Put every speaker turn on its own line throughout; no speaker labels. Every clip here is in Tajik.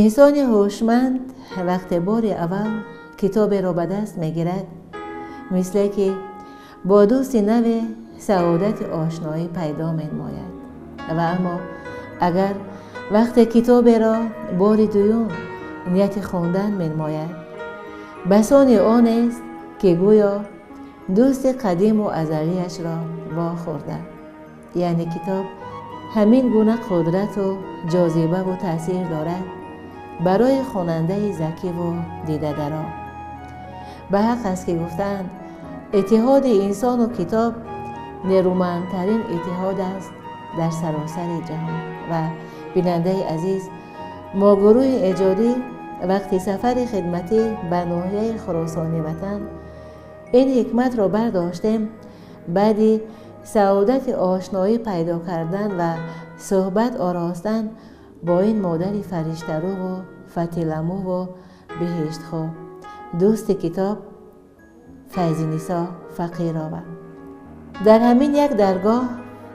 Инсони ҳушманд вақте бори аввал китоберо ба даст мегирад, мисле ки бо дӯсти наве саодати ошноӣ пайдо менамояд. Ва аммо агар вақте китоберо бори дуюм нияти хондан менамояд, басони онест, ки гӯё дӯсти қадиму азалияшро вохӯрда. Яъне китоб ҳамин гуна қудрату ҷозибаву таъсир дорад барои хонандаи закиву дидадаро. Ба ҳақ аст, ки гуфтаанд, иттиҳоди инсону китоб нерӯмандтарин иттиҳод аст дар саросари ҷаҳон. Ва бинандаи азиз, мо, гурӯҳи эҷодӣ, вақти сафари хидматӣ ба ноҳияи Хуросони ватан ин ҳикматро бардоштем. Баъди саодати ошноӣ пайдо кардан ва суҳбат оростан бо ин модари фариштарӯву фатиламӯву биҳиштхоҳ, дӯсти китоб Файзинисо Фақирова, дар ҳамин як даргоҳ,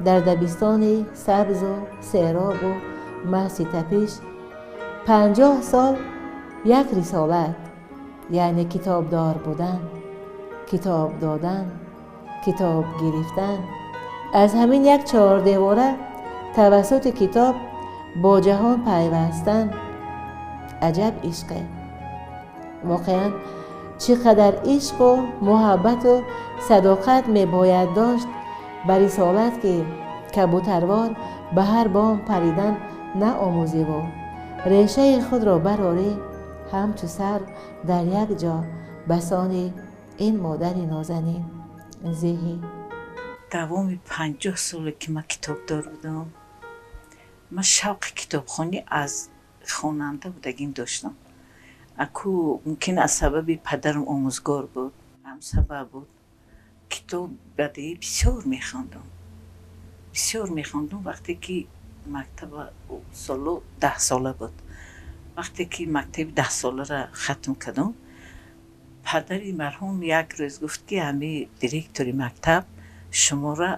дар дабистони сабзу серобу маҳси тапиш, 50 сол як рисолат, яъне китобдор будан, китоб додан, китоб гирифтан, аз ҳамин як чордевора тавассути китоб бо ҷаҳон пайвастан. Аҷаб ишқе! Воқеан, чӣ қадар ишқу муҳаббату садоқат мебояд дошт ба рисолат, ки кабутарвор ба ҳар бом паридан наомӯзиву решаи худро барорӣ, ҳамчу сар дар як ҷо басони ин модари нозанин зиҳӣ.
Давоми 50 соле, ки ман китобдор будам, ман шавқи китобхонӣ аз хонанда будагим доштам. Аку мумкин аз сабаби падарам омӯзгор буд, ҳам сабаб буд. Китоб бадеӣ бисёр мехондам, бисёр мехондам. Вақте ки мактаба, соло 10 сола буд, вақте ки мактаби 10 солара хатм кардам, падари марҳум як рӯз гуфт, ки ҳами директори мактаб шуморо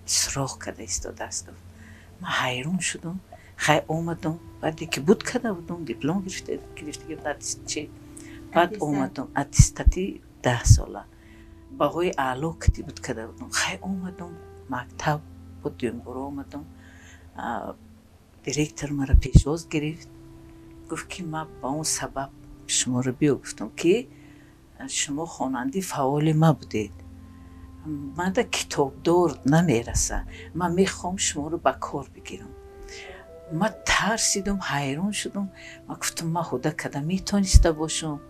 суроғ карда истодааст, гуфт. Ман ҳайрон шудам. Хай, омадам. Баъде ки буд карда будам, диплом гирифта, чи баъд омадам, аттестати 10 сола баҳои аъло кати буд карда будам. Хай, омадам мактаб, буд дуюмбора омадам. Директор маро пешвоз гирифт, гуфт, ки ман ба он сабаб шуморо биё гуфтам, ки шумо хонандаи фаъоли ма будед, манда китобдор намераса, ман мехоҳам шуморо ба кор бигирам. Ман тарсидум, ҳайрон шудум. Ман гуфтам, ман ҳуда карда метониста бошам?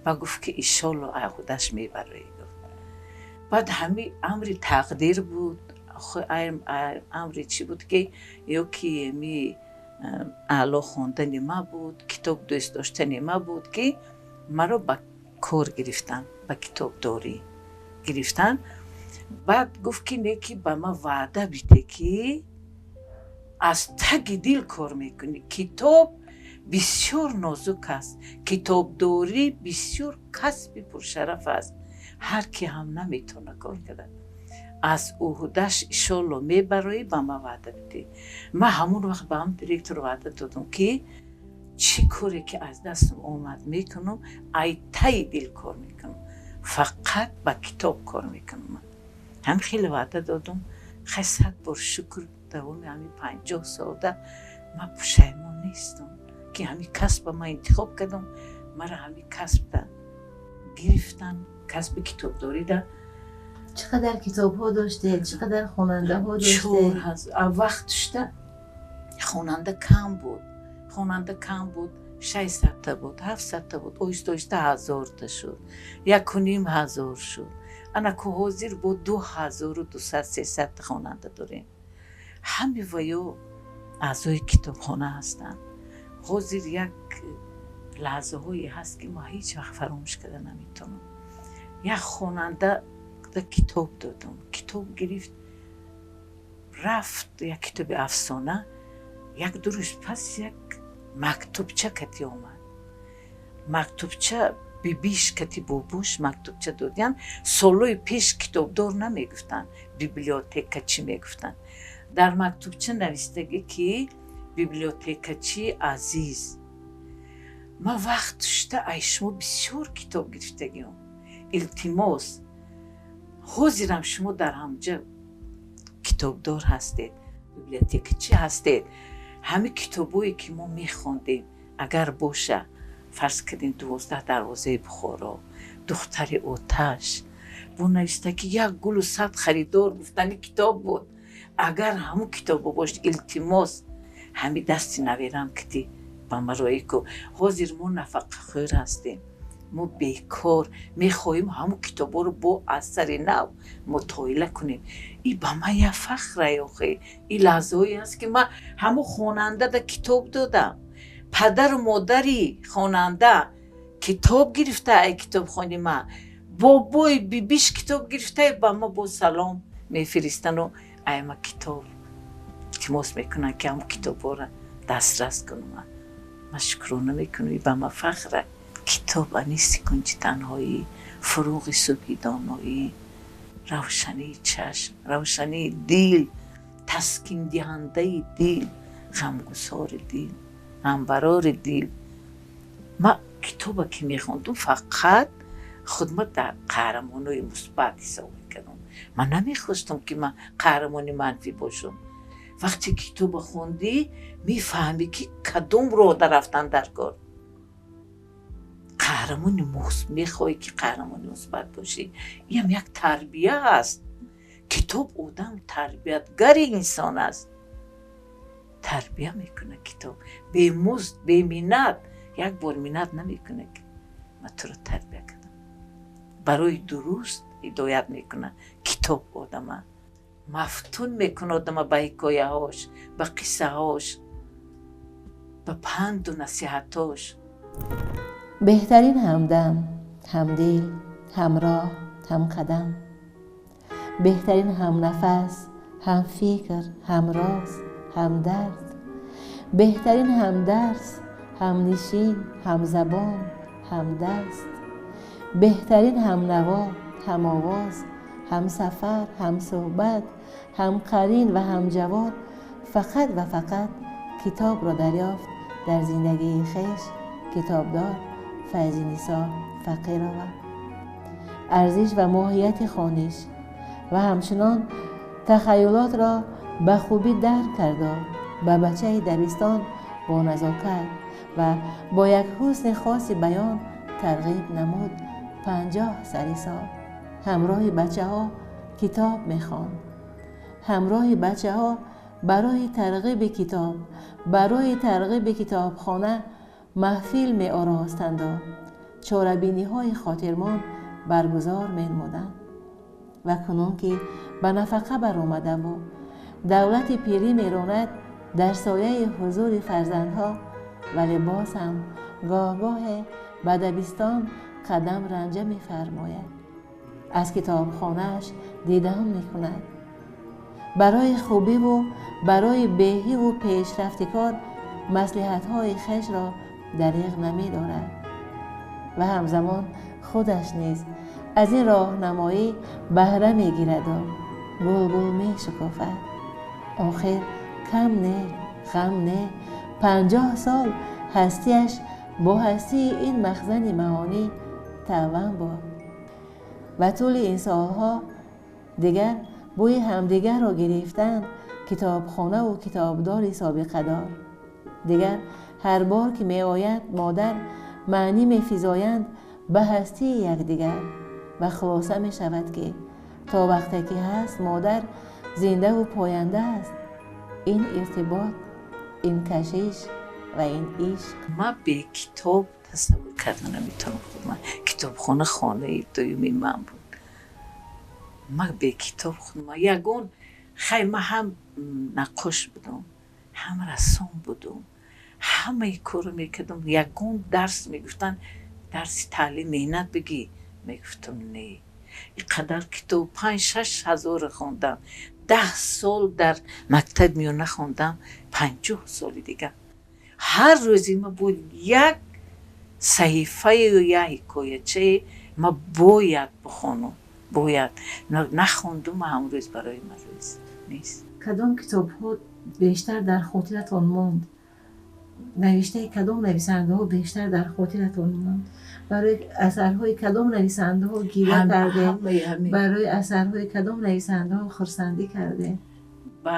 Ба гуфт, ки иншолло, ҳудаш мебароӣ, гуфт. Баъд ҳами амри тақдир буд, амри чӣ буд, ки ё ки ми аъло хондани ма буд, китоб дӯст доштани ма буд, ки маро ба кор гирифтан, ба китобдорӣ гирифтан. Баъд гуфт, ки не, ки ба ман ваъда бите, ки аз таги дил кор мекунӣ. Китоб бисёр нозук аст, китобдорӣ бисёр касби пуршараф аст, ҳар ки ҳам наметавона кор карда. Аз уҳдаш иншолло мебароӣ, ба ман ваъда бидӣ. Ман ҳамон вақт ба ҳам директор ваъда додам, ки чӣ коре ки аз дастам омад мекунам, ай таи дил кор мекунам, фақат ба китоб кор мекунам. Ҳам хеле ваъда додам. Хай, сад бор шукр, давоми ҳамин 50 солда ман пушаймон нестам, ки ҳамин касба ман интихоб кардам, мара ҳамин касбда гирифтан, касби китобдорида.
Чӣ қадар китобҳо доштед? Чӣ қадар хонандаҳо доштед?
4000. Вақт шуда хонанда кам буд, хонанда кам буд, 600-та буд, 700-та буд, оҳиста оҳиста 1000-та шуд, 1500 шуд. Ана ку ҳозир бо 2200, 300-та хонанда дорем. Ҳами ваё аъзои китобхона ҳастанд. Ҳозир як лаҳзаҳое ҳаст, ки мо ҳеҷ вақт фаромӯш карда наметавонам. Як хонанда китоб додам, китоб гирифт, рафт, як китоби афсона. Як ду рӯз пас як мактубча кати омад, мактубча бибиш кати бобош мактубча додиян. Солҳои пеш китобдор намегуфтанд, библиотекачӣ мегуфтанд. Дар мактубча навистагӣ, ки библиотекачии азиз. Ман вақт шуда ай шумо бисёр китоб гирифтагиам. Илтимос, ҳозирам шумо дар ҳамҷа китобдор ҳастед, библиотекачӣ ҳастед. Ҳамин китобое, ки мо мехондем, агар боша, фарз кардем, «Дувоздаҳ дарвозаи Бухоро», «Духтари оташ», бо нависта, ки «Як гулу сад харидор» гуфтани китоб буд. Агар ҳамун китобо бошад, илтимос, ҳамин дасти наверам кити ба мароӣ ку. Ҳозир мо нафақахӯр ҳастем, мо бекор мехоҳем ҳамун китобҳоро бо аз сари нав мутоила кунем. И ба ман як фахрай охе. И лаҳзаҳое аст, ки ман ҳамун хонандада китоб додам, падару модари хонанда китоб гирифта, ай китобхони ман бобои бибиш китоб гирифта, ба ма бо салом мефиристану ай ма китоб илтимос мекунанд, ки ҳамун китобҳоро дастрас кунам. Ман шукрона мекунам, ба ман фахра. Китоб аниси кунҷи танҳоӣ, фурӯғи субҳи доноӣ, равшании чашм, равшании дил, таскиндиҳандаи дил, ғамгусори дил, ғамбарори дил. Ман китоба ки мехондум, фақат худма дар қаҳрамонои мусбат ҳисоб мекардам. Ман намехостам, ки ман қаҳрамони манфӣ бошам. Вақте китоба хондӣ, мефаҳмӣ, ки кадом роҳда рафтан дар кор. Қаҳрамони мехоҳӣ, ки қаҳрамони мусбат бошӣ. Инам як тарбия аст. Китоб одам тарбиятгари инсон аст, тарбия мекунад. Китоб бемузд, беминнат, як бор миннат намекунад, ки ман туро тарбия кардам. Барои дуруст ҳидоят мекунад китоб одама, мафтун мекунад одама ба ҳикояҳош, ба қиссаҳош, ба панду насиҳатҳош.
Беҳтарин ҳамдам, ҳамдил, ҳамроҳ, ҳамқадам, беҳтарин ҳамнафас, ҳамфикр, ҳамроз, ҳамдард, беҳтарин ҳамдарс, ҳамнишин, ҳамзабон, ҳамдаст, беҳтарин ҳамнаво, ҳамовоз, ҳамсафар, ҳамсӯҳбат, ҳамқарин ва ҳамҷавор фақат ва фақат китобро дарёфт дар зиндагии хеш китобдор Файзинисо Фақирова. Арзиш ва моҳияти хониш ва ҳамчунон тахаюлотро ба хубӣ дарк карда, ба бачаи дабистон бо назокат ва бо як ҳусни хоси баён тарғиб намуд. 50 сари сол ҳамроҳи бачаҳо китоб мехонд, ҳамроҳи бачаҳо барои тарғиби китоб, барои тарғиби китобхона маҳфил меоростанду чорабиниҳои хотирмон баргузор менамуданд. Ва кунун, ки ба нафақа баромадаву давлати пирӣ меронад дар сояи ҳузури фарзандҳо, вале боз ҳам гоҳ-гоҳе ба дабистон қадам ранҷа мефармояд, аз китобхонааш дидан мекунад. Барои хубиву барои беҳиву пешрафти кор маслиҳатҳои хешро дариғ намедорад ва ҳамзамон худаш низ аз ин роҳнамоӣ баҳра мегираду гулгул мешукуфад. Охир кам не, ғам не, 50 сол ҳастиаш бо ҳастии ин махзани маъонӣ тавъам буд ва тӯли ин солҳо дигар бӯи ҳамдигарро гирифтанд китобхонаву китобдори собиқадор. Дигар ҳар бор ки меояд модар, маънӣ мефизоянд ба ҳастии якдигар ва хулоса мешавад, ки то вақте ки ҳаст модар, зиндаву поянда аст ин иртибот, ин кашиш ва ин ишқ.
Ман бе китоб тасаввур карда наметавонам худман. Китобхона хонаи дуюми ман буд. Ман бе китоб худма ягон хай. Ман ҳам наққош будам, ҳам рассом будам, ҳамаи корро мекардам. Ягон дарс мегуфтанд, дарси таълим меҳнат бигӣ, мегуфтам: не. Ин қадар китоб, 5-6 ҳазорро хондам, 10 сол дар мактаб миёна хондам, 50 соли дигар ҳар рӯзи ма буд як саҳифаю як ҳикоячае ма бояд бихонам. Бояд нахондум, ҳамон рӯз барои ман рӯз нест.
Кадом китобҳо бештар дар хотиратон монд? Навиштаи кадом нависандаҳо бештар дар хотиратон монд? Барои асарҳои кадом нависандаҳо гиря кардем? Барои асарҳои кадом нависандаҳо хурсандӣ кардем?
Ба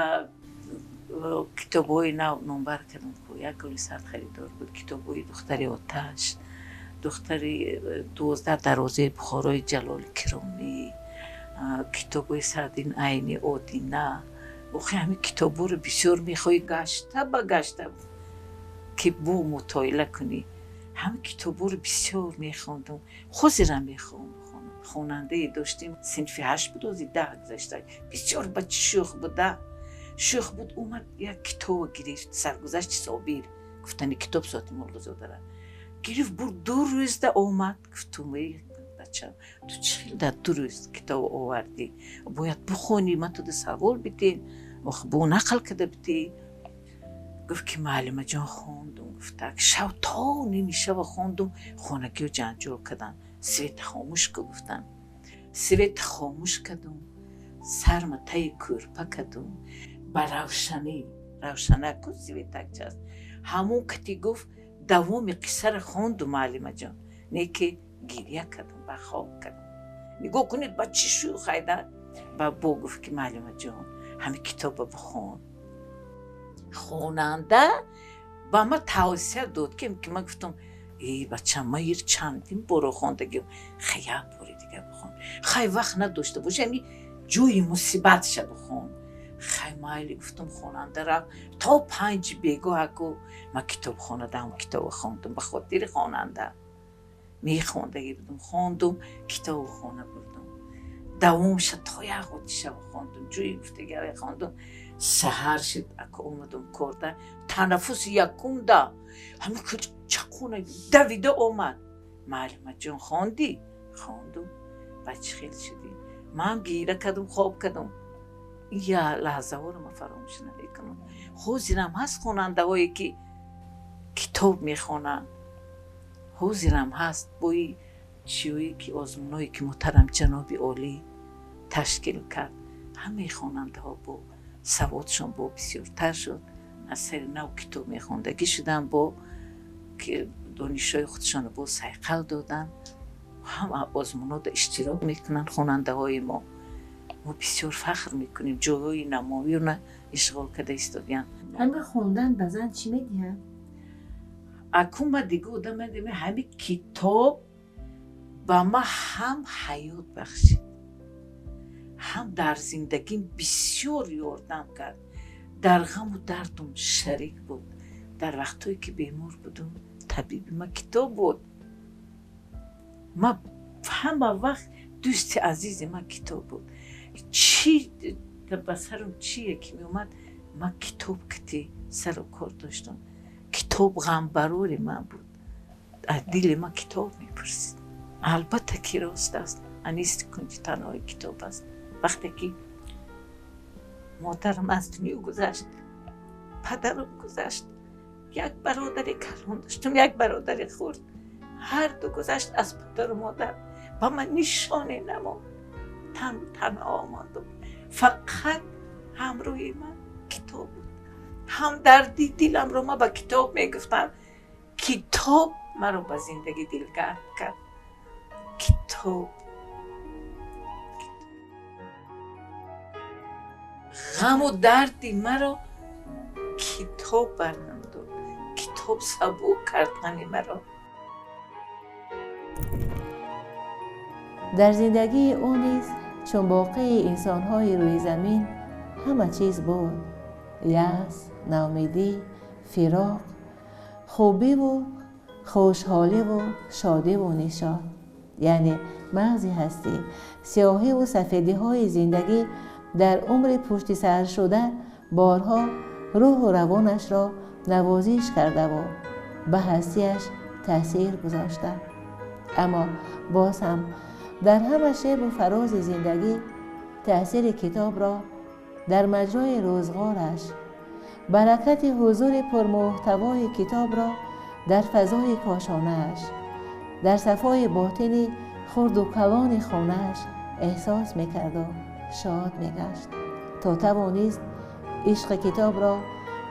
китобҳои нав номбар кардам. Як гули сард харидор буд, китобҳои духтари оташ, духтари 12 дарвозаи Бухорои Ҷалоли Киромӣ, китобҳои Саъдин Айни, Одина. Охи ҳамин китобҳоро бисёр мехоҳӣ гашта ба гашта ки бо мутоила кунӣ. Ҳамин китобҳоро бисёр мехондум, ҳозирам мехоҳам бихонам. Хонандае доштем, синфи 8 буд, ҳозир 10 гузашта, бисёр бачи шӯх буда, шӯх буд. Омад як китобо гирифт, саргузашти Собир, гуфтани китоб соати Муллозодара гирифт, бурд, 2 рӯзда омад. Гуфтум: эй бачам, ту чӣ хел дар 2 рӯз китоб овардӣ? Бояд бихонӣ, ман туда савол бидем, бо нақл карда бидӣ. Гуфт ки муаллимаҷон, хондум. Гуфтак шав то ними шава хондум, хонагиҳо ҷанҷол карданд, света хомӯш ку гуфтанд. Света хомӯш кардум, сарма таи кӯрпа кардум, ба равшанӣ, равшанаку светак част, ҳамон кати гуфт давоми қиссаро хондум муаллимаҷон, не ки гиря кардум, ба хоб кардум. Нигоҳ кунед, ба чӣ шӯх айда. Ба бо гуфт ки муаллимаҷон, ҳамин китобро бихон. Хонанда ба ман тавсия дод, ки ман гуфтам: эй бачам, ман ир чандин боро хондагиам, хай як бори дига бихон, хай вақт надошта боши, ҳами ҷои мусибатша бихон. Хай майли гуфтам. Хонанда рафт, то 5 бегоҳаку ман китобхонада ҳам китобо хондум. Ба хотири хонанда мехондагӣ будум, хондум, китобо хона бурдум, давомша то як шава хондум, ҷои гуфтагиаве хондум. Саҳар шид, ака омадум корда, танаффуси якумда ҳамин чақуна давида омад: муаллимаҷон, хондӣ? Хондум. Ба чӣ хел шудӣ? Ман гира кардум, хоб кардум. Я лаҳзаҳоро ман фаромӯш намекунам. Ҳозирам ҳаст хонандаҳое ки китоб мехонанд, ҳозирам ҳаст. Бои чиёе ки озмуное ки муҳтарам ҷаноби олӣ ташкил кард, ҳамаи хонандаҳо бо саводшон бо бисёртар шуд, аз сари нав китоб мехондагӣ шуданд, бо донишҳои худшонро бо сайқал доданд, ҳам озмунода иштирок мекунанд хонандаҳои мо. Мо бисёр фахр мекунем, ҷойҳои намоёна ишғол карда истодиянд.
Ҳамин хондан ба зан чӣ медиҳад?
Акун ма дига одам, ҳамин китоб ба ма ҳам ҳаёт бахшид, ҳам дар зиндагим бисёр ёрдам кард, дар ғаму дардум шарик буд. Дар вақтҳое ки бемор будум, табиби ма китоб буд. Ма ҳама вақт дӯсти азизи ма китоб буд. Чӣ ба сарам чие ки меомад, ма китоб кити сару кор доштам. Китоб ғамбарори ман буд, аз дили ма китоб мепурсид. Албатта ки рост аст, анисти кунҷи танҳои китоб аст. Вақте ки модарам аз дунё гузашт, падарам гузашт, як бародари калон доштам, як бародари хурд, ҳарду гузашт аз падару модар, ба ман нишоне намонд, танҳо мондум. Фақат ҳамрӯи ман китоб буд. Ҳамдарди диламро ман ба китоб мегуфтам. Китоб маро ба зиндагӣ дилгарм кард. Китоб ғаму дарди маро китоб барҳам дод, китоб сабук кард ғами маро.
Дар зиндагии ӯ низ чун боқии инсонҳои рӯи замин ҳама чиз буд: яъс, наумедӣ, фироқ, хубиву хушҳоливу шодиву нишот, яъне мағзи ҳастӣ, сиёҳиву сафедиҳои зиндагӣ дар умри пушти сар шуда борҳо рӯҳу равонашро навозиш кардаву ба ҳастиаш таъсир гузошта. Аммо боз ҳам дар ҳама шебу фарози зиндагӣ таъсири китобро дар маҷрои рӯзғораш, баракати ҳузури пурмуҳтавои китобро дар фазои кошонааш, дар сафои ботини хурду калони хонааш эҳсос мекарду шод мегашт, то тавонист ишқи китобро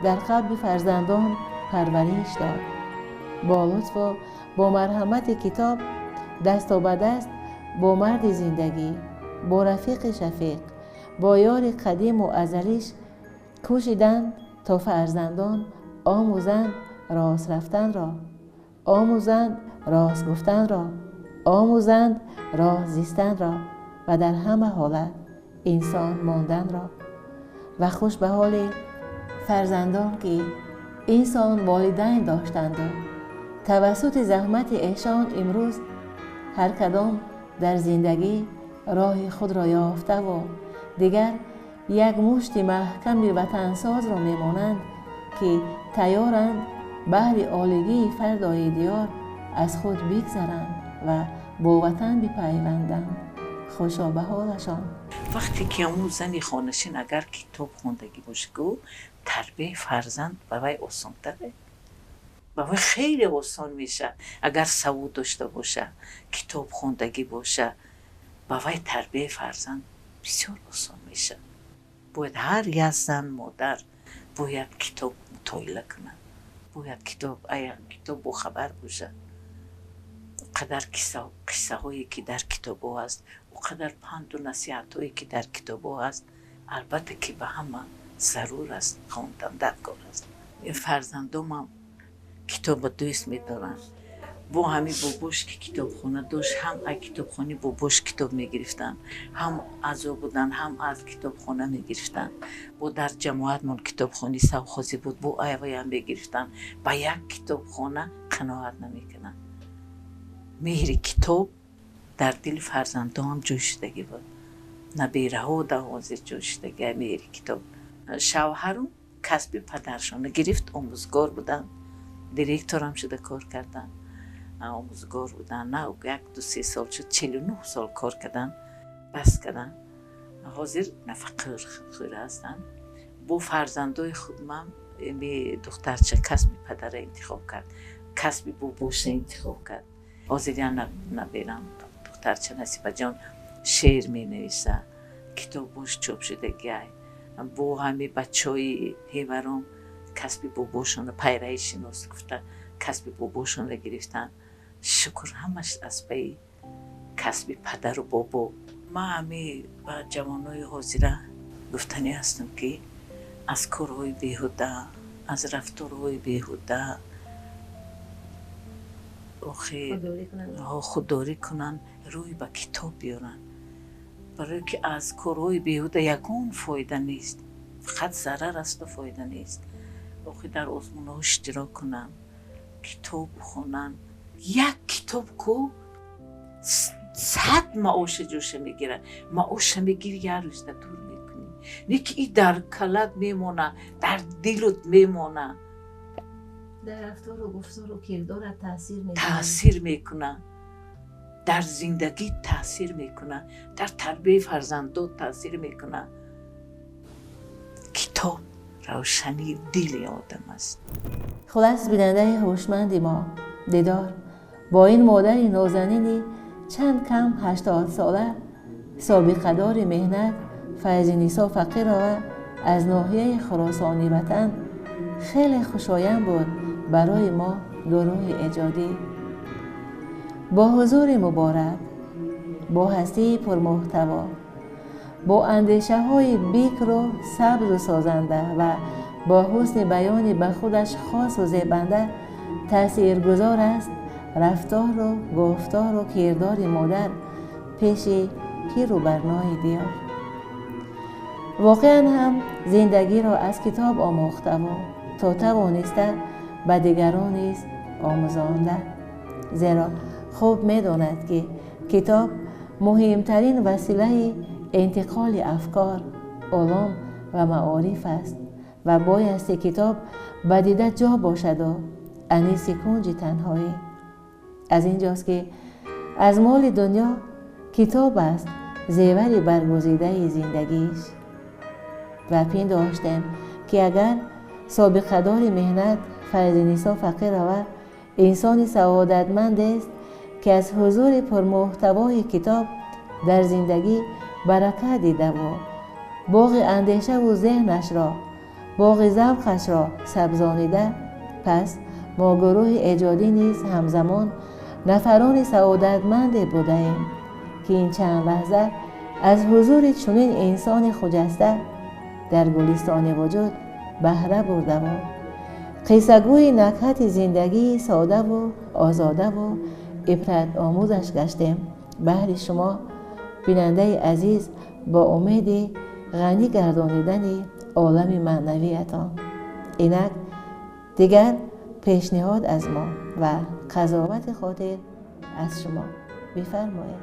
дар қалби фарзандон парвариш дод. Бо лутфу бо марҳамати китоб дасту ба даст бо марди зиндагӣ, бо рафиқи шафиқ, бо ёри қадиму азалиш кӯшиданд то фарзандон омӯзанд рост рафтанро, омӯзанд рост гуфтанро, омӯзанд рост зистанро ва дар ҳама ҳолат инсон монданро. Ва хуш ба ҳоли фарзандон ки инсон волидайн доштанду тавассути заҳмати эшон имрӯз ҳар кадом дар зиндагӣ роҳи худро ёфтаву дигар як мушти маҳками ватансозро мемонанд ки тайёранд баҳри олигии фардои диёр аз худ бигзаранд ва бо ватан бипайванданд. Хушо ба ҳолашон.
Вақте ки ҳамун зани хонашин агар китоб хондагӣ бошад, гӯ тарбияи фарзанд ба вай осонтаре, ба вай хеле осон мешавад. Агар савод дошта бошад, китоб хондагӣ бошад, ба вай тарбияи фарзанд бисёр осон мешавад. Бояд ҳар як зан модар бояд китоб мутолиа кунад, бояд китоб бохабар бошад. О қадар қиссаҳое ки дар китобҳо ҳаст, о қадар панду насиҳатҳое ки дар китобҳо ҳаст, албатта ки ба ҳама зарур аст, хондан даркор аст. Фарзандомам китобро дӯст медоранд. Бо ҳамин бобош ки китобхона дошт, ҳам аз китобхонаи бобош китоб мегирифтанд, ҳам аъзо буданд, ҳам аз китобхона мегирифтанд. Бо дар ҷамоатмон китобхонаи совхозӣ буд, бо айваям мегирифтанд. Ба як китобхона қаноат намекунанд. Меҳри китоб дар дили фарзандоам ҷой шудагӣ буд. Набераҳо дар ҳозир ҷой шудагӣ меҳри китоб. Шавҳарум касби падаршона гирифт, омӯзгор буданд, директорам шуда кор карданд, омӯзгор буданд. На 1-2-3 сол шуд, 49 сол кор карданд, бас карданд. Ҳозир нафақахӯр ҳастанд. Бо фарзандои худмам духтарча касби падара интихоб кард, касби бобоша интихоб кард. Ҳозир я наберам духтарча Насибаҷон шеър менависа, китобош чоп шудагиай. Бо ҳами бачаҳои ҳеваром касби бобошонро пайраи шинос гуфта касби бобошонро гирифтанд. Шукр, ҳамаш аз пайи касби падару бобо. Ман ҳами ба ҷавонои ҳозира гуфтанӣ ҳастам ки аз корҳои беҳуда, аз рафторҳои беҳуда охир худдорӣ кунанд, рӯй ба китоб биёранд. Барое ки аз корҳои беҳуда ягон фоида нест, фақат зарар асту фоида нест. Охир дар озмунҳо иштирок кунанд, китоб хонанд. Як китоб ку 100 маоша ҷоша мегирад. Маоша мегири, як рӯзда дур мекунӣ. Не ки и дар калат мемона, дар дилут мемона.
Дар рафтору гуфтору кирдорат таъсир мекунад.
Таъсир мекунад. Дар зиндагӣ таъсир мекунад, дар тарбияи фарзандот таъсир мекунад. Китоб равшании дили одам аст.
Хулас, бинандаи ҳушманди мо, дидор бо ин модари нозанини чанд кам 80 сола, собиқадори меҳнат Файзинисо Фақирова аз ноҳияи Хуросони ватан хеле хушоянд буд барои мо гурӯҳи эҷодӣ. Бо ҳузури муборак, бо ҳастии пурмуҳтаво, бо андешаҳои бикру сабзу созанда ва бо ҳусни баёни ба худаш хосу зебанда таъсиргузор аст рафтору гуфтору кирдори модар пеши пиру барнои диёр. Воқеан ҳам зиндагиро аз китоб омӯхтаву то тавониста ба дигарон низ омӯзонда, зеро хуб медонад ки китоб муҳимтарин василаи интиқоли афкор, улум ва маориф аст ва боясти китоб ба дида ҷо бошаду аниси кунҷи танҳоӣ. Аз инҷост ки аз моли дунё китоб аст зевари баргузидаи зиндагиш. Ва пиндоштем ки агар собиқадори меҳнат Файзинисо Фақирова инсони саодатмандест ки аз ҳузури пурмуҳтавои китоб дар зиндагӣ баракат дидаву боғи андешаву зеҳнашро, боғи завқашро сабзонида, Пас мо гурӯҳи эҷодӣ низ ҳамзамон нафарони саодатманде будаем, ки ин чанд лаҳза аз ҳузури чунин инсони хуҷаста дар гулистони вуҷуд баҳра бурдаву қиссагӯи накҳати зиндагии содаву озодаву ибратомӯзаш гаштем. Баҳри шумо, бинандаи азиз, бо умеди ғанӣ гардонидани олами маънавиятон. Инак дигар пешниҳод аз мо ва қазовати хотир аз шумо. Бифармоед.